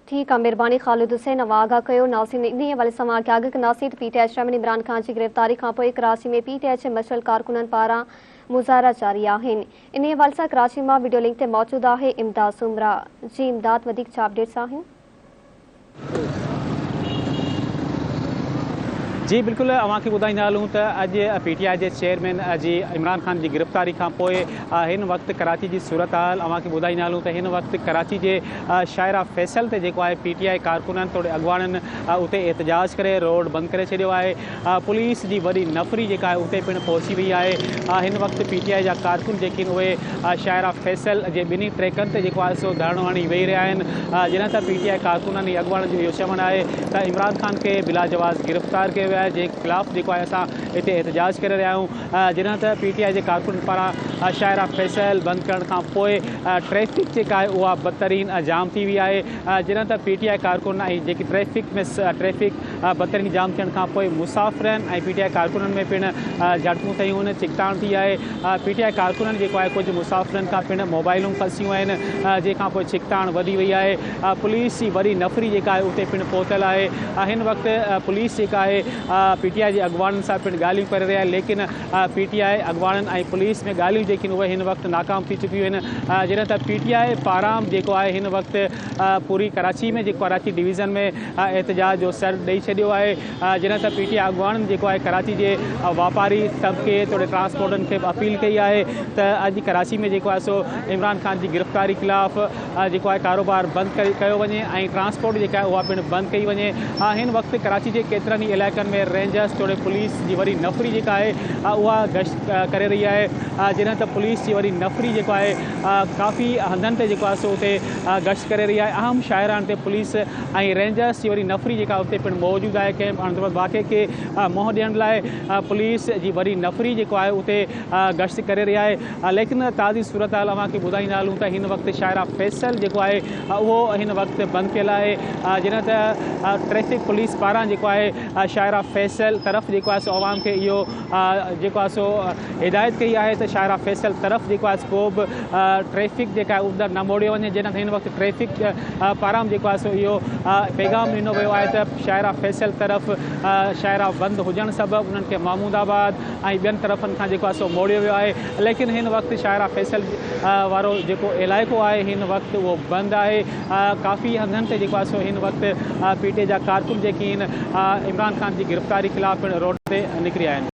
ٺيڪ آ مھرباني خالد حسين اوھان آگاھ ڪيو ناظرين انھي حوالي سان اوھان کي آگاھ ڪنداسين ته P T I chairman Imran Khan جي گرفتاري کانپوء ڪراچي ۾ پي ٽي I جي مشعل ڪارڪنن پاران مظاھرا جاري آھن انھي حوالي سان ڪراچي مان وڊيو لنڪ تي موجود آھي امداد سومرا جي امداد وڌيڪ ڇا اپڊيٽس آھن. جي بلڪل اوهان کي ٻڌائيندا هلون ته اڄ پي ٽي آء جي چيئرمين جي عمران خان جي گرفتاري کان پوء هن وقت ڪراچي جي صورتحال اوهان کي ٻڌائيندا هلون ته هن وقت ڪراچي جي شاهراهه فيصل تي جيڪو آهي پي ٽي آء ڪارڪنن توڙي اڳواڻن اتي احتجاج ڪري روڊ بند ڪري ڇڏيو آهي پوليس جي وڏي نفري جيڪا آهي اتي پڻ پهچي وئي آهي هن وقت پي ٽي آء جا ڪارڪن جيڪي آهن اهي شاهراهه فيصل جي ٻنهي ٽريڪن تي جيڪو آهي سو ڌرڻو هڻي ويهي رهيا آهن جڏهن ته پي ٽي آء ڪارڪنن ۽ اڳواڻن جو اهو چوڻ آهي ته عمران خان کي بلاجواز گرفتار ڪيو ويو آهي جنهن خلاف جيڪو آهي اسان هتي احتجاج ڪري رهيا آهيون جڏهن ته پي ٽي آء جي ڪارڪنن پاران شاهراهه فيصل بند ڪرڻ کان پوء ٽريفڪ جيڪا آهي اها بدترين جام ٿي وئي آهي جڏهن ته پي ٽي آء ڪارڪن ۽ جيڪي ٽريفڪ ۾ ٽريفڪ بدترين جام ٿيڻ کان پوء مسافرن ۽ پي ٽي آء ڪارڪنن ۾ پڻ جهڙپون ٿيون آهن ڇڪتاڻ ٿي آهي پي ٽي آء ڪارڪنن جيڪو آهي ڪجهه مسافرن کان پڻ موبائلون کسيون آهن جنهن کان پوء ڇڪتاڻ وڌي وئي آهي پوليس جي وڏي نفري جيڪا آهي اتي پڻ پهتل آهي هن وقت پوليس جيڪا آهي پي ٽي آء جي اڳواڻن سان پڻ ڳالهيون ڪري رهي آهي ليڪن پي ٽي آء اڳواڻن ۽ پوليس ۾ ڳالهيون جيڪي آهن اهي هن وقت ناڪام ٿي چڪيون آهن جڏهن ته پي ٽي آء پاران جيڪو آهي هن وقت پوري ڪراچي ۾ جيڪو ڪراچي ڊويزن ۾ احتجاج جو سر ڏئي ڇڏيو آهي جڏهن ته پي ٽي آء اڳواڻن جيڪو آهي ڪراچي جي واپاري طبقي توڙي ٽرانسپورٽن کي به اپيل ڪئي آهي ته اڄ ڪراچي ۾ جيڪو آهي سو عمران خان جي گرفتاري خلاف جيڪو آهي ڪاروبار بند ڪيو وڃي ۽ ٽرانسپورٽ جيڪا آهي اها پڻ بند ڪئي وڃي هن وقت ڪراچي جي ڪيترن ئي علائقن ۾ رينجرز توڙي پوليس جي وڏي نفري جيڪا آهي اها گشت ڪري رهي آهي جڏهن ته پوليس جي وڏي نفري جيڪو آهي ڪافي هنڌن تي جيڪو آهي سو اتي گشت ڪري رهي آهي اهم شاهراهن تي پوليس ۽ رينجرز جي وڏي نفري جيڪا اتي پڻ موجود آهي ڪنهن به اڻ واقعي کي منهن ڏيڻ لاء پوليس جي وڏي نفري جيڪو آهي اتي گشت ڪري رهي آهي ليڪن تازي صورتحال اوهان کي ٻڌائيندا هلون ته هن وقت شاهراهه فيصل جيڪو آهي اهو هن وقت بند ڪيل آهي جڏهن ته ٽريفڪ پوليس پاران جيڪو آهي شاهراهه فيصل طرف جيڪو آهي سو عوام کي اهو جيڪو آهي سو هدايت ڪئي آهي ته شاهراهه فيصل طرف جيڪو آهي ڪو به ٽريفڪ جيڪا آهي اندر نه موڙيو وڃي جڏهن ته هن وقت ٽريفڪ پاران جيڪو آهي سو اهو پيغام ڏنو ويو آهي ته شاهراهه فيصل طرف شاهراهه بند هجڻ سبب انهن کي محمود آباد ۽ ٻين طرفن کان جيڪو آهي سو موڙيو ويو آهي ليڪن هن وقت شاهراهه فيصل وارو جيڪو علائقو آهي هن وقت اهو بند آهي ڪافي هنڌن تي جيڪو آهي سو هن وقت پي ٽي جا ڪارڪن جيڪي آهن عمران خان جي گرفتاري خلاف پڻ روڊ تي نڪري آيا آهن.